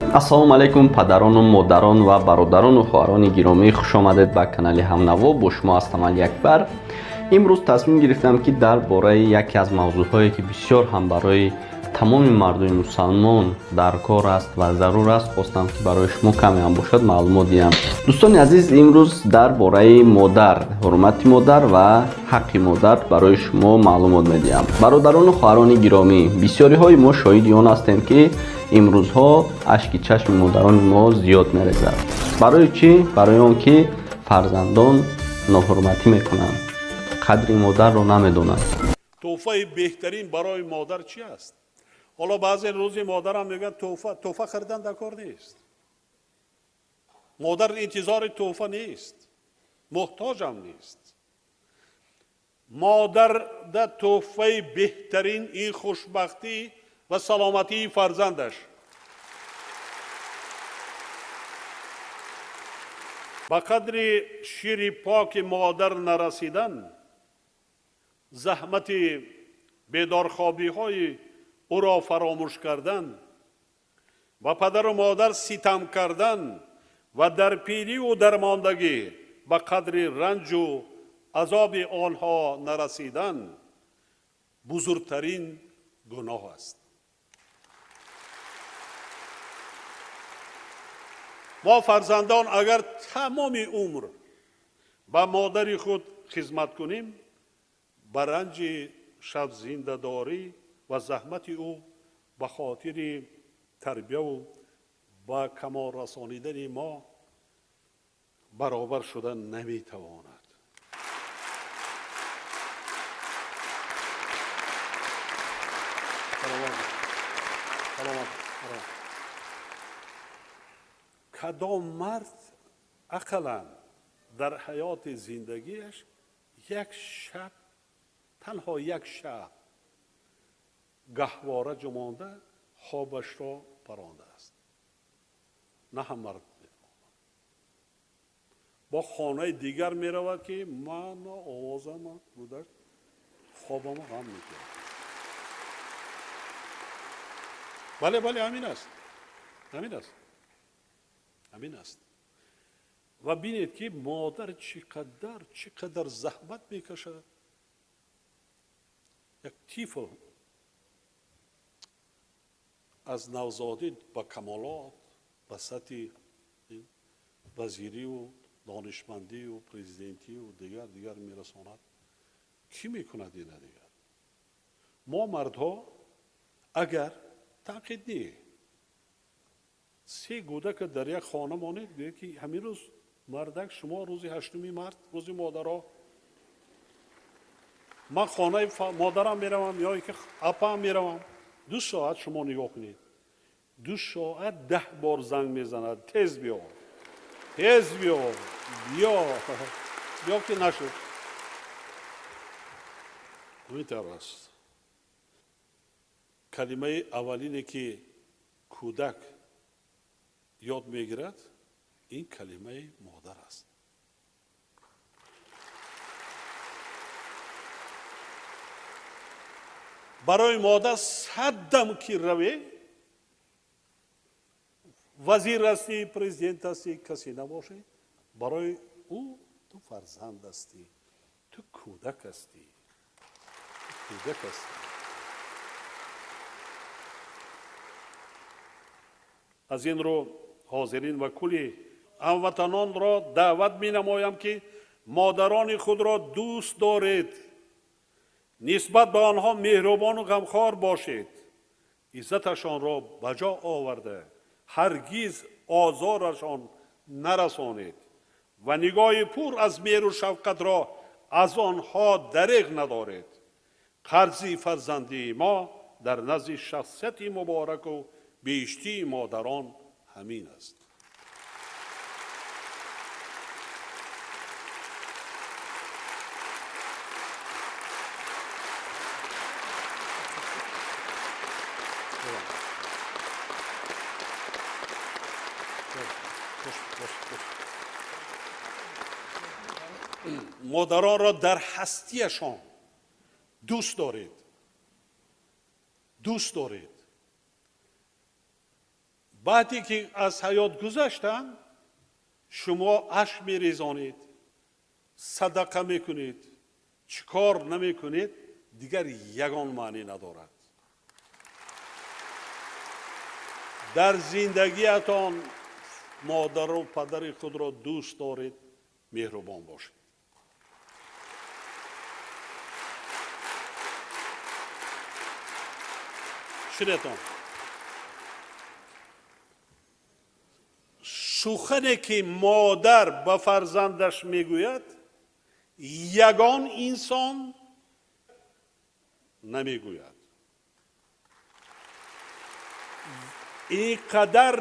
Ассалому алайкум, падарону модарон ва бародарону хоҳарони гиромӣ, хуш омадед ба канали Ҳамнаво. Бо шумо ҳастам Алиакбар. Имрӯз тасмим гирифтам, ки дар бораи яке аз мавзӯъҳое, ки бисёр ҳам барои тамоми мардуми мусалмон дар кор аст ва зарур аст, хостам, ки барои шумо каме ҳам бошад маълумот диҳам. Дӯстони азиз, имрӯз дар бораи модар, ҳурмати модар ва ҳаққи модар барои шумо маълумот медиҳам. Бародарону хоҳарони гиромӣ, бисёриҳои мо шоҳиди он ҳастем, ки имрӯзҳо ашки чашми модарони мо зиёд мерезад. Барои чӣ? Барои он ки фарзандон ноҳурматӣ мекунанд, қадри модарро намедонанд. Тӯҳфаи беҳтарин барои модар чӣ аст? Ҳоло баъзе рӯзи модарам мегӯянд, тӯҳфа харидан дар кор нест. Модар интизори тӯҳфа нест, муҳтоҷам нест. Модарда тӯҳфаи беҳтарин ин хушбахтӣ ва саломатии фарзандаш. Ба қадри шири поки модар нарасидан, заҳмати бедорхобиҳои ӯро фаромӯш кардан ва падару модар ситам кардан ва дар пириву дармондагӣ ба қадри ранҷу азоби онҳо нарасидан бузургтарин гуноҳ аст. Мо фарзандон агар тамоми умр ба модари худ хизмат кунем, ба ранҷи шабзиндадорӣ ва заҳмати ӯ ба хотири тарбияву ба камол расонидани мо баробар шуда наметавонад. Кадом мард ақаллан дар ҳаёти зиндагиаш як шаб, танҳо як шаб гаҳвора ҷумонда хобашро парондааст? На ҳам мард метавонад. Бо хонаи дигар меравад, ки мана овозама гудак хобама ғам мекунад. Бале, бале, ҳамин аст, ҳамин аст, ҳамин аст. Ва бинед, ки модар чӣ қадар заҳмат мекашад. Як тифл аз навзодӣ ба камолот, ба сатҳи вазириву донишмандию президентию дигар дигар мерасонад. Кӣ мекунад ина дигар? Мо мардҳо агар танқид не, се гӯдака дар як хона монед, гӯяд, ки ҳамин рӯз мардак шумо рӯзи 8 март, рӯзи модаро, ман хонаи модарам меравам ё ки апаам меравам, 2 соат шумо нигоҳ кунед, 2 соат 10 бор занг мезанад: тез биё, тез биё, биё, биё, ки нашуд. Ҳамин тавр аст. Калимаи аввалине, ки кӯдак ёд мегирад, ин калимаи модар аст. Барои модар 100 дам ки раве, вазир ҳастӣ, президент ҳастӣ, касе набошӣ, барои ӯ ту фарзанд ҳастӣ, ту кӯдак ҳастӣ, ту кӯдак ҳастӣ. Аз ин рӯ ҳозирин ва кулли ҳамватанонро даъват менамоям, ки модарони худро дӯст доред, нисбат ба онҳо меҳрубону ғамхор бошед, иззаташонро ба ҷо оварда ҳаргиз озорашон нарасонед ва нигоҳи пур аз меҳру шафқатро аз онҳо дареғ надоред. Қарзи фарзандии мо дар назди шахсияти мубораку беҳиштии модарон ҳамин аст. Модаронро дар ҳастияшон дӯст доред, дӯст доред. Баъде ки аз ҳаёт гузаштанд, шумо ашк мерезонед, садақа мекунед, чӣ кор намекунед, дигар ягон маънӣ надорад. Дар зиндагиятон модару падари худро дӯст доред, меҳрубон бошед. Шунетон, сухане ки модар ба фарзандаш мегӯяд, ягон инсон намегӯяд. Ин қадар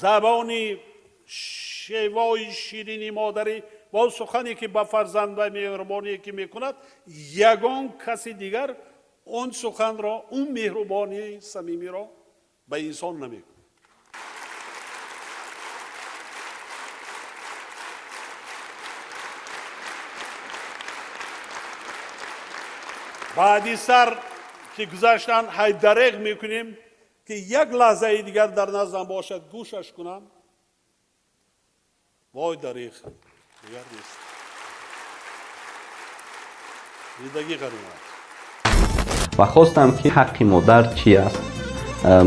забони шевои ширини модарӣ ва он сухане ки ба фарзанд ва меҳрубоние ки мекунад, ягон каси дигар он суханро, он меҳрубонии самимиро ба инсон намекунад. Баъди сар ки гузаштан ҳайдареғ мекунем ки як лаҳзаи дигар дар наздам бошад, гӯшаш кунам, вой дареғ дигар нест. Зиндагӣ ғанимат. Ва хостам ки ҳаққи модар чӣ аст.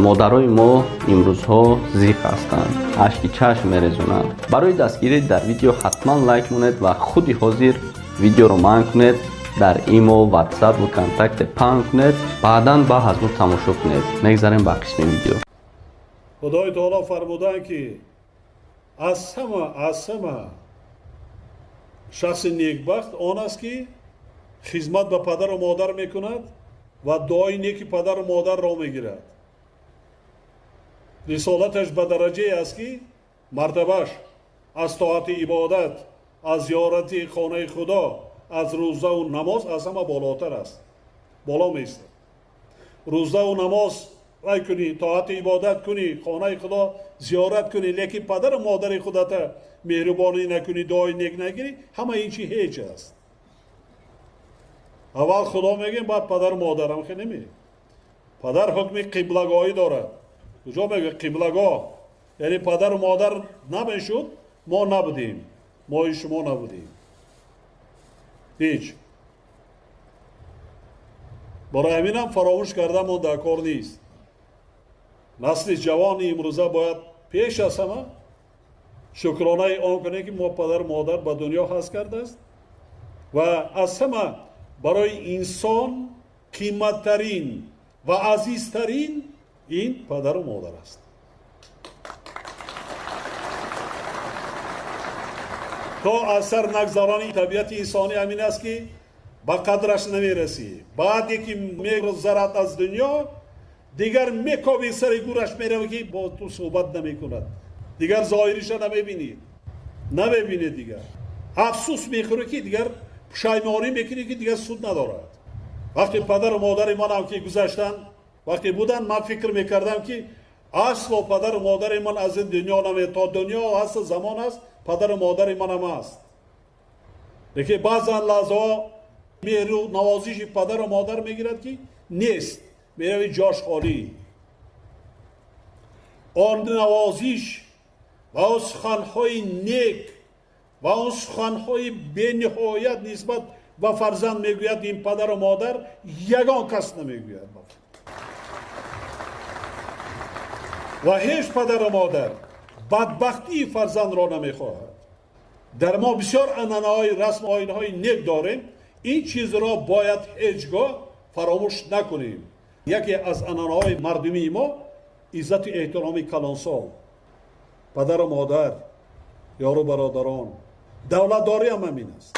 Модарои мо имрӯзҳо зиқ ҳастанд, ашки чашм мерезонанд. Барои дастгирӣ дар видео ҳатман лайк монед ва худи ҳозир видеоро манъ кунед, дар имо, ватсап ва контакте паҳн кунед, баъдан ба ҳазмуд тамошо кунед. Мегзарем ба қисми видео. Худои таоло фармуданд ки аз ҳама шахси некбахт он аст ки хизмат ба падару модар мекунад ва дуои неки падару модарро мегирад. Рисолаташ ба дараҷае аст ки мартабаш аз тоати ибодат, аз зиёрати хонаи Худо, аз рӯзаву намоз аз ҳама болотар аст, боло меистад. Рӯзаву намоз рай кунӣ, тоати ибодат кунӣ, хонаи Худо зиёрат кунӣ, лекин падару модари худата меҳрубонӣ накунӣ, дуои нек нагирӣ, ҳама ин чи ҳеҷ аст. Аввал Худо мегӯем, баъд падару модарам. Хе неми. Падар ҳукми қиблагоҳӣ дорад. Куҷо мегӯяд қиблагоҳ? Яъне падару модар намешуд, мо набудем, мои шумо набудем. Ҳеҷ. Барои ҳаминам фаромӯш кардамон дар кор нест. Насли ҷавони имрӯза бояд пеш аз ҳама шукронаи он кунем ки мо падару модар ба дунё ҳаст кардааст ва аз ҳама барои инсон қиматтарин ва азизтарин ин падару модар аст. То аз сар нагзарони табиати инсонӣ ҳамин аст ки ба қадраш намерасӣ. Баъде ки мегузарад аз дунё, дигар мекоби сари гӯраш меравад ки бо ту суҳбат намекунад, дигар зоҳириша намебинӣ, намебинӣ, дигар афсӯс мехӯрӣ ки дигар пушаймонӣ мекунӣ ки дигар суд надорад. Вақте падару модари манам ки гузаштанд, вақте буданд, ман фикр мекардам ки асло падару модари ман аз ин дунё наме, то дунё ҳаст, замон аст, падару модари манам аст. Лекин баъзан лаҳзаҳо меҳру навозиши падару модар мегирад ки нест, мерави ҷош холӣ. Он навозиш ва он суханҳои нек ва он суханҳои бениҳоят нисбат ба фарзанд мегӯяд ин падару модар, ягон кас намегӯяд. Ва ҳеҷ падару модар бадбахтии фарзандро намехоҳад. Дар мо бисёр анъанаҳои расму оинҳои нек дорем, ин чизро бояд ҳеҷ гоҳ фаромӯш накунем. Яке аз анъанаҳои мардумии мо иззату эҳтироми калонсол, падару модар, ёру бародарон, давлатдорӣ ҳам ҳамин аст.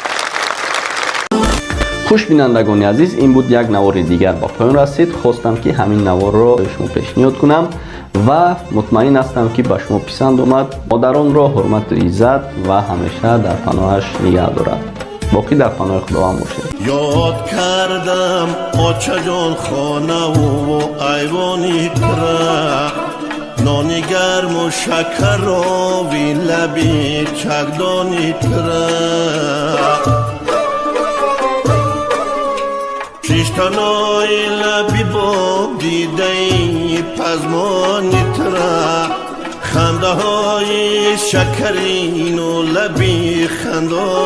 Хуш бинандагони азиз, ин буд як навори дигар ба поён расид. Хостам ки ҳамин наворро ба шумо пешниҳод кунам ва мутмаин ҳастам ки ба шумо писанд омад. Модаронро ҳурмату иззат ва ҳамеша дар паноҳаш нигаҳ дорад. Боқӣ дар паноҳи Худованд бошед. Ёд кардам очаҷон хонаву айвони тра, нони гарму шакарови лаби чагдони тра. Шиштанои лаби бо дидаи пазмони тра. Хандаҳои шакарину лаби хандонат.